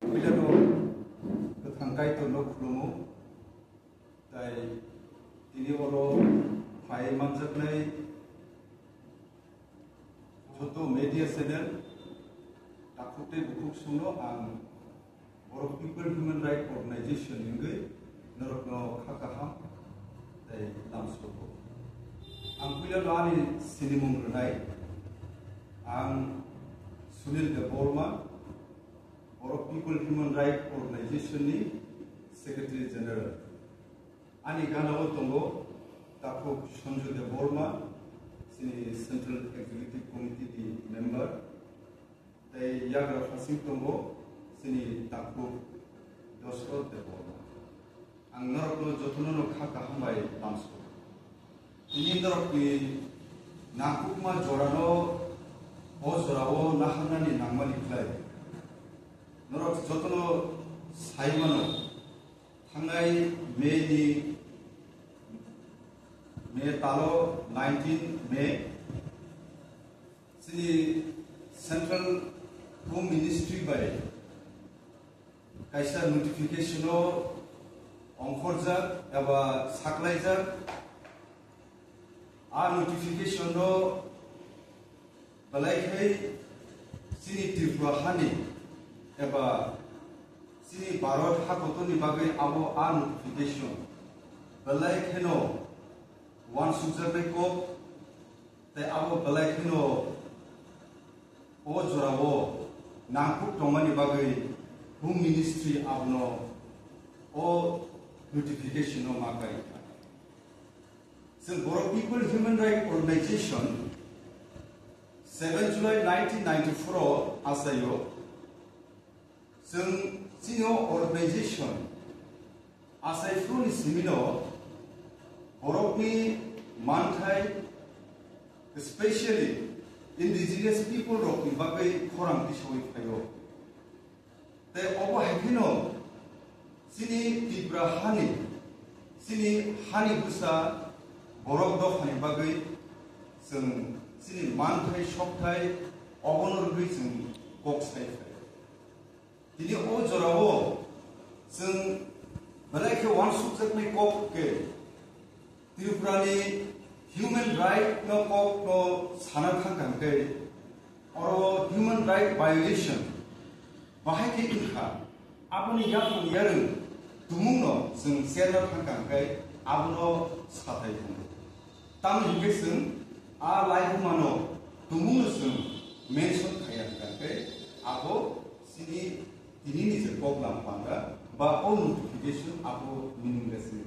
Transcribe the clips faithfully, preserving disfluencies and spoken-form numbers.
Puilano kwthang Kaitorno khulumo, tai tini oro phai manjaknai joto media channel, takhuk tei bukhuk songno ang Borok People Human Rights Organization ni wngwi norokno kha kaham tei lamsogo. Ang puilano ani sinimung rwnai. Ang Sunil Debbarma, Borok People Human Rights Organization ni Secretary General. Ani gana-o tongo takhuk Sanju Debbarma, chini Central Executive Committee ni member, tei yagra phasing tongo chini takhuk Dosrot Debbarma. Ang norokno jotono no kha kaham bai lamsogo. Tini norokni nangkukma jorano o jorao naharnani nangmani khlai norok jotono sai mano. Thangnai May ni, May talo nineteen May, chini Central Home Ministry bai kaisa notification o ongkhorjak eba saklaijak. A notification no belai khai chini Tripura hani eba chini Bharat hakotorni bagwi abo a notification belai kheno uansukjaknai kok, tei abo belai kheno o jorao nangkuk tongmani bagwi Home Ministry abono o notification no ma kai. Chwng Borok People Human Rights Organization seven July nineteen ninety-four o achaio. Chwng chini o organization achaiphuruni simino borokni manthai, especially indigenous people rokni bagwi khorang tisawi phaio. Tei obo hai phano chini Tripura hani, chini hani bwsa borok dophani bagwi chwng chini manthai sokthai obono rwgwi chwng kok sai phaio. Tini o jorao chwng belai khe uansukjaknai kok khe Tripurani human right no kok no sana thang kha hwnkhe oro human right violation bahai khe wngkha, aboni yaphang yarwng tumungno chwng cherna thang kha hwnkhe abono sathai tongo. Tamni hwnkhe chwng a laibumano tumungno chwng mention khaiya hwnkhe abo chini tinini je koklam panda ba o notification abo meaningless ni.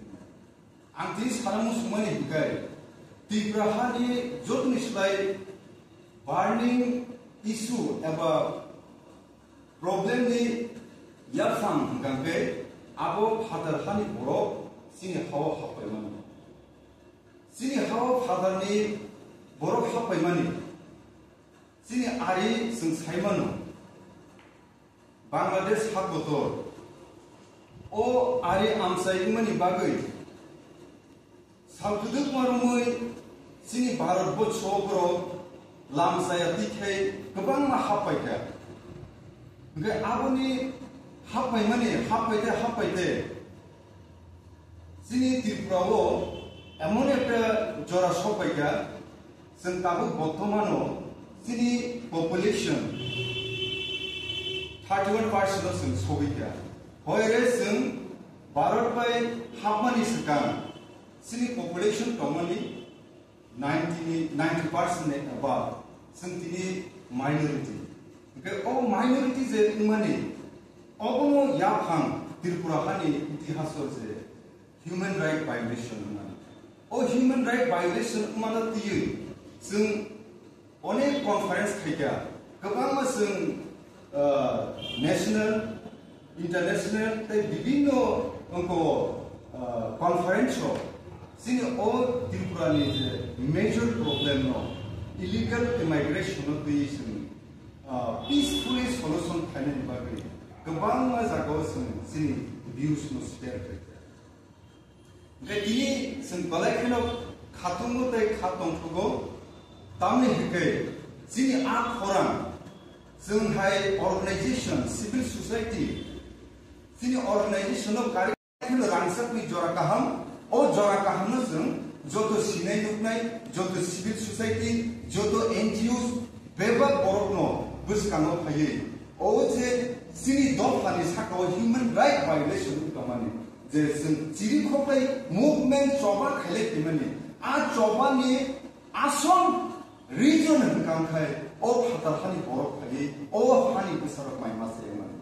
Ang tini sana muchungmani hwnkhe Tripura hani jotoni slai burning issue eba problem ni yaphang hwnkhe abo phatar hani borok chini hao happaimani. Chini hao phatarni borok happaimani. Chini ari chwng saimano. Bangladesh hakotor o ari amchai wngmani bagwi salkwdwkma romwi chini Bharat borsho borok lamchaya twi khai kwbangma happaikha. Hwnkhe aboni happaimani, happaite, happaite chini Tripura o emon ekta jora sokpaikha, chwng tabuk bortomano chini population thirty one percent o chwng sogwikha. Hoire chwng Bharat bai hapmani swkang chini population tongmani ninety, ninety percent ni above, chwng tini minority. Hwnkhe o minority je wngmani, obono yaphang Tripura hani itihaso je human right violation wngmani. O human right violation wngmano twiwi chwng onek conference khaikha, kwbangma chwng ah, national, international tei bibinno ongko, ah, conference o chini o Tripura ni je major problem no illegal immigration no twi chwng, ah, peacefully solution khainani bagwi kwbangma jagao chwng chini views no share khaikha. Hwnkhe tini chwng belai kheno khatungo tei kha tongthogo, tamni hwnkhe chini a khorang chwng hai organization, civil society Chini organization o kari kheno rangchakni jora kaham, o jora kaham no chwng joto sinai nuknai, joto civil society, joto N G Os, bebak borok no bwskango phaiwi o je chini dophani saka o human right violation wngwi tongmani, je chwng chiri khoklai movement choba khailai phaimani, a chobani asol reason hwnkha khai o phatar hani borok phaiwi o hani bwsarok mai ma chayamani.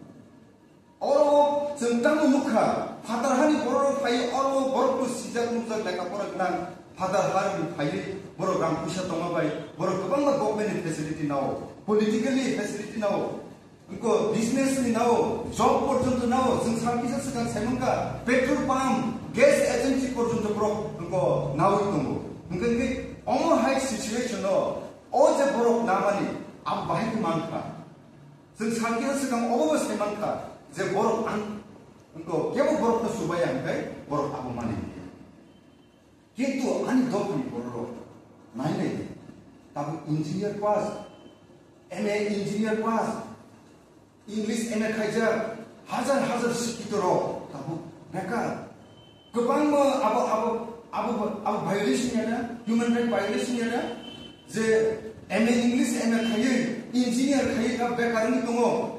Oro chwng tamo nukha, phatar hani borok phaiwi oro borok no sijak nukjak lekha pora gwnang, phatar hani phaiwi borok rang puisa tongma bai, borok kwbangma government ni facility nao, politically facility nao, wngkha business ni nao, job porjonto nao, chwng sal kisa swkang sai mankha, petrol pump, gas agency porjonto borok wngkha nawi tongo. Hwnkhe hwnkhe omo hai situation o, o je borok namani, abo bahai khe mankha. Chwng sal kisa swkang obo bo sai mankha je borok ang, wngkha kebo borok no chubaya hwnkhe borok abo mani. Kintu ani dophani borok nai nai di. Tabuk engineer pass, M A engineer pass, English M A khaijak, hajar hajar sikito rok tabuk bekar. Kwbangma abo, abo, abo, abo violation ya na, human right violation ya na, je M A English M A khaiwi, engineer khaiwi ta bekar wngwi tongo.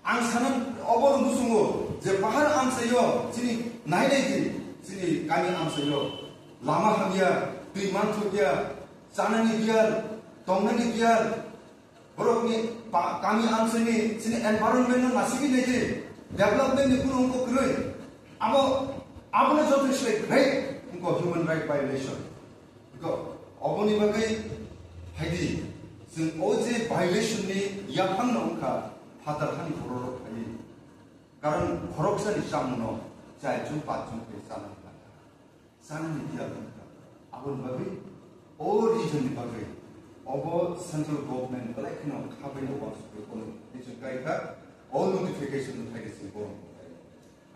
Ang sana obo rwngwi chwngo je bahar amchaio chini nai nai di, chini kami amchaio lama hamya, twi manthokya, chanani biyal, tongnani biyal, borokni pa-, kami amchaini chini environment no nasigwi nai di, development ni kunu wngkha kwrwi. Abo, abono joto se great wngkha human right violation. Wngkha oboni bagwi phaidi, chwng o je violation ni yaphang no wngkha phatar hani borok rok phaiwi. Karon khoroksani chamungno chaichung pachung khe chana hinakha. Chanani biyal hinakha. Aboni bagwi o region ni bagwi obo central government belai kheno khabaino uansukwi o notification kaikha. O notification ni thai se borok.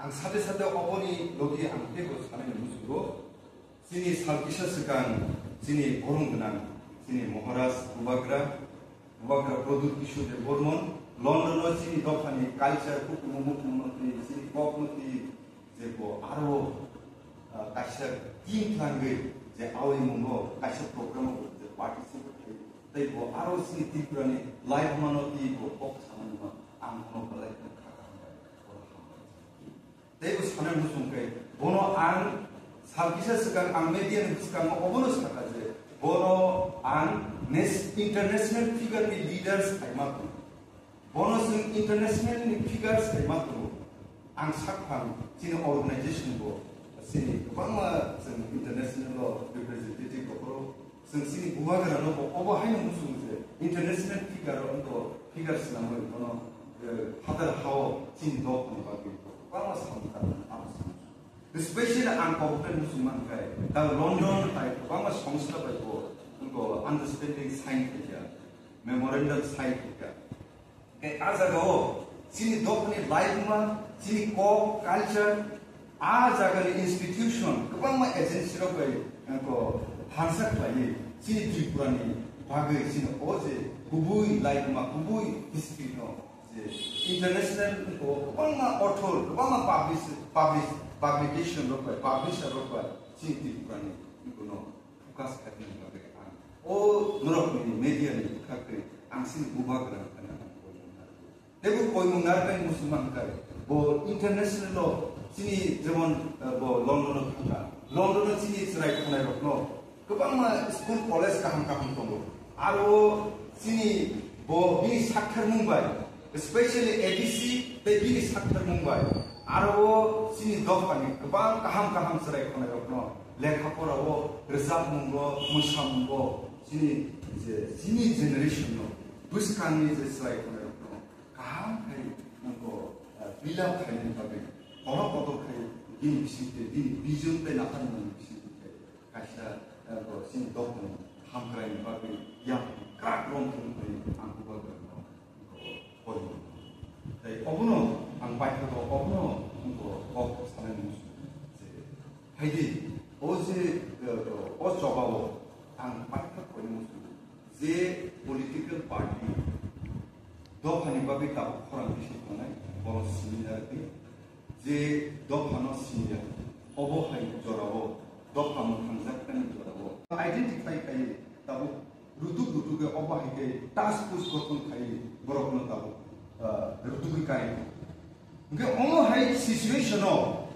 Ang sate sate oboni logi ang teibo sanani muchungo. Chini sal kisa swkang chini borong gwnang chini Maharaj Bubagra, Bubagra Pradyut Kishore Debbarman, London o chini dophani culture kukumu mukumu twi chini kok no twi je bo aro, ah, kaisa team thlangwi je awai mungo kaisa program o je participate khai tei bo aro chini Tripura ni life mano twi bo kok sanani ma ang bono belai kha kha hambai, bono hambai. Tei bo sanai muchung khe, bono ang sal kisa swkang ang media ni bwskango obono sakha je, bono ang nes-, international figure ni leaders hai ma tongo. Bono chwng international ni figures hai ma tongo. Ang sak phang chini organization bo, chini kwbangma chwng international o representative rok phuru Chwng chini Bubagra no bo obo haino muchungo je international figure o wngkha, figure swnamwi bono, eh, phatar hao chini dophani bagwi kwbangma samung tangmani abo samung. Especially ang kok bai muchung mankha, ta London hai kwbangma songstha bai bo wngkha understanding sign khaijak, memorandum sign khaijak. Tei a jagao chini dophani laibuma, chini kok, culture, a jagani institution, kwbangma agency rok bai, eh, ko, hansa khlaiwi chini Tripura ni bagwi chini o je kubui laibuma, kubui history no je international ko kwbangma author, kwbangma publish, publish, publication rok bai, publisher rok bai chini Tripura ni kono focus khaimani bagwi ang o norokni media ni bwkha khe ang chini Bubagra hwnwi ang koimung narwkha. Tei bo koimung narwknai muchungma hwnkhe bo international o chini jemon, eh, bo London o thangkha. London o chini chwrai khonai rokno kwbangma school college kaham kaham tongo. Aro chini bo bini saktharmung bai, especially A D C tei bini saktharmung bai, aro chini dophani kwbang kaham kaham chwrai khonai rokno lekha pora o, rwchapmung o, mwsamung o chini je, chini generation no bwskangni je chwrai khonai rokno kaham khai nokho, ah, build up khainani bagwi, kotor kotor khai bini bisingtwi, bini vision tei napharmani bisingtwi khai kaisa, ah, bo chini dophani hamkraini bagwi yang krak rom thung khai ang Bubagrano nokho koi. Tei obono ang paithago, obono nokho kok sanani muchungo je, phaidi, o je, ah, o chobao ang paithak koi muchungo je political party dophani bagwi tabuk khorang bisi tongnai, bono simi narwkdi. Je dophano siniya, obo hai jorao, dopha mwthangjak tani jorao identify khai tabuk rutuk rutuk khe obo hai khe task force gothon khai borokno tabuk, ah, rutuk kai. Hwnkhe omo hai situation o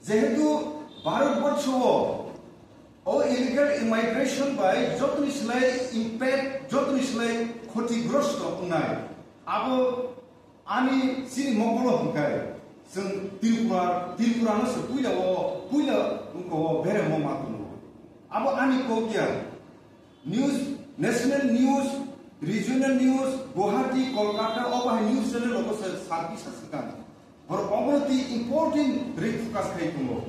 jehetu Bharat borsho o o illegal immigration bai jotoni slai impact, jotoni slai khoti grosto wngnai. Abo ani chini mokolo hwnkhe chwng Tripura, Tripura no se puila o, puila wngko o beremo ma tongo. Abo ani kok ya. News, national news, regional news, Guwahati, Kolkata, obo hai news channel rogo se sarpi sa swkang. Borok obo twi important ri focus khai tongo.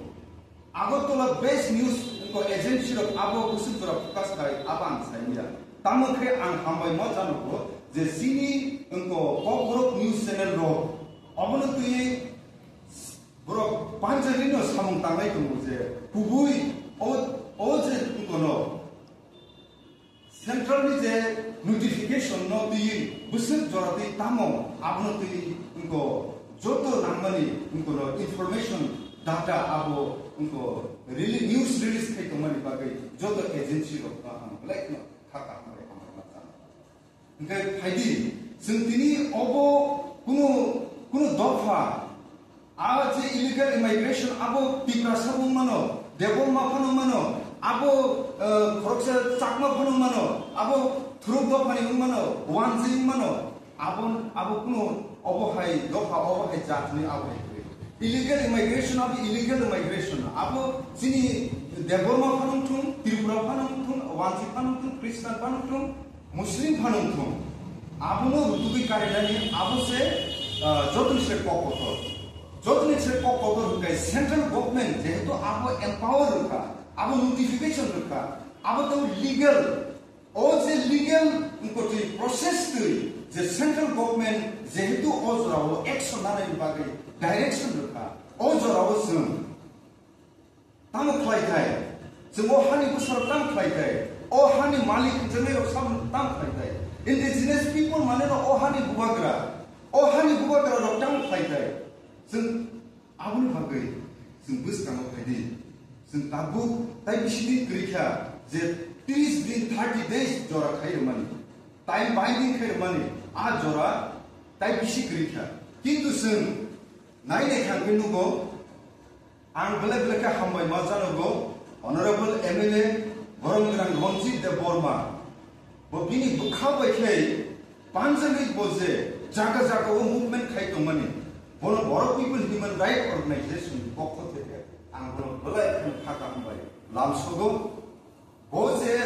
Agartala based news wngko agency rok abo bwswk jora focus khai abo ang sai manya. Tamo khe ang hambai ma jano bo je chini wngko Kokborok news channel rok obono twi borok panjari no samung tanglai tongo je kubui o, o je wngkono Central ni je notification no twi bwswk jora twi tamo abono twi wngko joto nangmani wngkono information data abo wngko rele-, news release khai tongmani bagwi joto agency rok no ang belai kheno kha kaham bai hambai ma chana. Hwnkhe phaidi chwng tini obo kunu, kunu dopha A je illegal immigration abo Tiprasa wng mano, Debbarma phano wng mano, abo, eh, khoroksa Chakma phano wng mano, abo Thuruk dophani wng mano, Wanji wng mano, abo, abo kuno obo hai dopha, obo hai jatni abo hai kwrwi. Illegal immigration abo illegal immigration, abo chini Debbarma phano wng thung, Tripura phano wng thung, Wanji phano wng thung, Christian phano wng thung, Muslim phano wng thung, abono rutugwi karinani abo se, ah, jotoni se kok kotor. Jotoni se kok kotor hwnkhe central government jehetu abo empower rwkha, abo notification rwkha, abo to legal, o je legal wngkotwi process twi je central government jehetu o jorao action nanani bagwi direction rwkha, o jorao chwng Tamo khlai thai. Chwng o hani bwsarok tamo khlai thai. O hani malik hwnjaknai rok sam tamo khlai thai. Indigenous people mane no o hani bubagra. O hani bubagra rok tamo khlai thai. Chwng aboni bagwi chwng bwskango phai di. Chwng tabuk tai bisi din kwrwi kha je tris din, thirty days jora khai rwmani. Time binding khai rwmani. A jora tai bisi kwrwi kha. Kintu chwng nai nai kha hwnkhe nugo. Ang belai belai khe hambai ma janogo, Honorable M L A Borom Gwnang Ranjit Debbarma. Bo bini bwkha bai khe panjagwi bo je jaga jaga o movement khai tongmani, bono Borok People Human Rights Organization ni pokho theke ang bono belai kheno kha kaham bai lamsogo. Bo je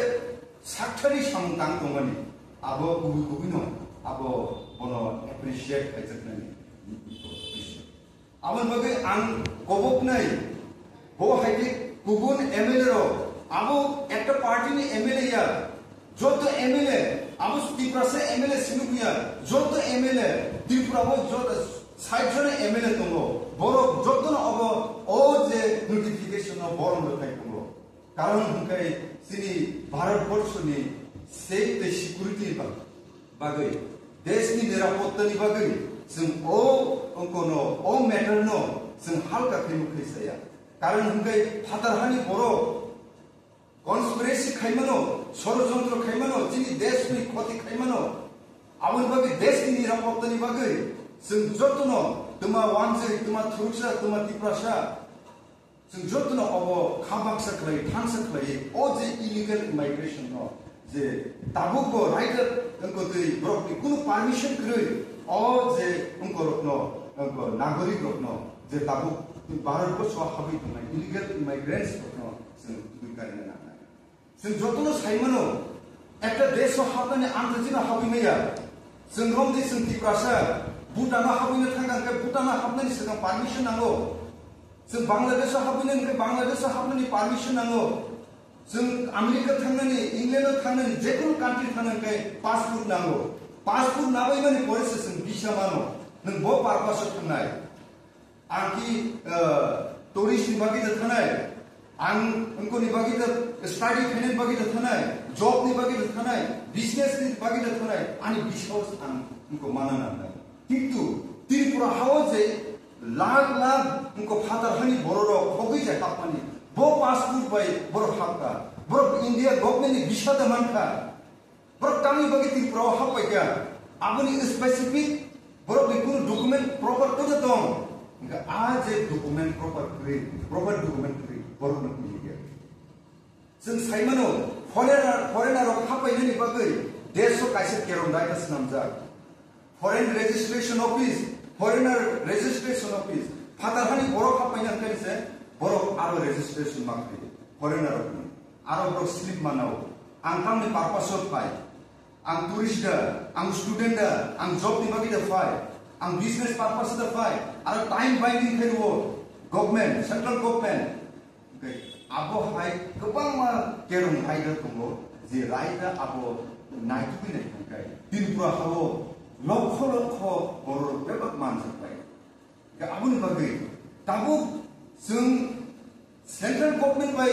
sakthari samung tang tongmani, abo kubui kubui no, abo bono appreciate khaijaknani. Aboni bagwi ang koboknai, bo hai khe kubun M L A rok, abo ekta party ni M L A ya, joto M L A, abo Tiprasa M L A sinuk ya, joto M L A, Tripura bo joto sait jona M L A tongo, borok jotono obo o je notification no borom rwkhai tongo. Karon hwnkhe chini Bharat Borshoni safety tei security ni ba-, bagwi, deshni nirapottani bagwi chwng o, o kono, o matter no chwng halka khe nukhai saya. Karon hwnkhe phatar hani borok conspiracy khaimano, sorojontro khaimano, chini deshni khoti khaimano. Aboni bagwi deshni nirapottani bagwi chwng jotono twma Wanjwi, twma Thuruksa, twma Tiprasa, Chwng jotono obo kha baksa khlai, thansa khlai, o je illegal immigration no, je tabuk bo right wngkotwi borokni kunu permission kwrwi, o je wngkorokno, wngko nagorik rokno, je tabuk Bharat borsho habwi tongnai illegal immigrants rokno chwng twi karina nangnai. Chwng jotono sai mano, ekta desh o hapnani ang to jino habwi maya. Chwng romdi chwng Tiprasa, Bhutan o habwino thangkha hwnkhe Bhutan o hapnani swkang permission nango. Chwng Bangladesh o habwino hwnkhe Bangladesh o hapnani permission nango. Chwng America thangnani, England o thangnani, jekunu country thangna hwnkhe passport nango. Passport nabaimani pore se chwng visa mano. Nwng bo purpose o thangnai. Ang ki, eh, tourist ni bagwi da thanai, ang wngkoni bagwi da study khainani bagwi da thanai, job ni bagwi da thanai, business ni bagwi da thanai, ani biswas ang wngko mana nangnai. Kintu Tripura hao je lakh lakh Wngkha phatar hani bororok khogwi je hapmani. Bo passport bai borok hapkha. Borok India government ni visa da mankha. Borok tamni bagwi Tripura o happaikha. Aboni specific borok ni kunu document proper kwrwi tong. Wngkha a je document proper kwrwi, proper document kwrwi borok no kwrwi kha. Chwng saimano, foreigner, foreigner rok happainani bagwi desh o kaisa kerong daita swnamjak. Foreign registration office, foreigner registration office, phatar hani borok happaina hwnkhe se borok aro registration ma khlai foreigner rokni. Aro borok slip manao, ang tamni purpose o phai, ang tourist da, ang student da, ang job ni bagwi da phai, ang business purpose da phai, aro time binding khe rwo government, central government. Hwnkhe abo hai kwbangma kerong raida tongo, je raida abo naitugwi naikha khe Tripura hao lokho lokho borok bebak manjak bai. Hwnkhe aboni bagwi tabuk chwng central government bai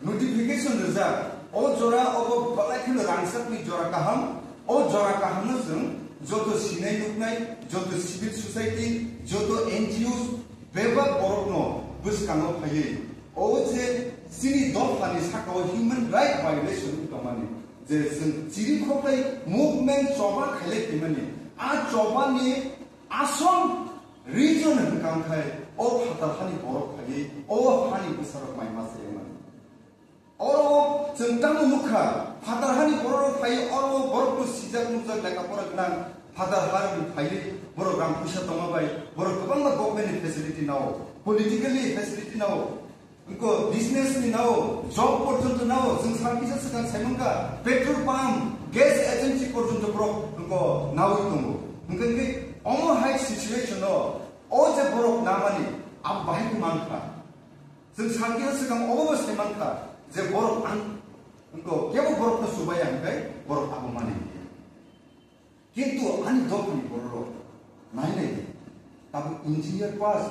notification rijak, o jora obo belai kheno rangchakni jora kaham, o jora kahamno chwng joto sinai nuknai, joto civil society, joto N G Os, bebak borokno bwskango phaiwi o je chini dophani sakao human right violation wngwi tongmani, je chwng chiri khoklai movement choba khailai phaimani, a chobani asol reason hwnkha khe o phatar hani borok phaiwi o hani bwsarok mai ma chayamani. Oro chwng tamo nukha, phatar hani borok phai oro borokno sijak nukjak lekha pora gwnang, phatar hani phaiwi borok rang puisa tongma bai, borok kwbangma government ni facility nao, politically facility nao, wngkha business ni nao, job porjonto nao, chwng sal kisa swkang saimankha, petrol pump, gas agency porjonto borok wngkha nawi tongo. Hwnkhe omo hai situation o, o je borok namani, abo bahai khe mankha. Chwng sal kisa swkang obo bo sai mankha je borok ang, wngkha kebo borokno chubaya hwnkhe borok abo mani. Kintu ani dophani bororok nai nai di. Tabuk engineer pass,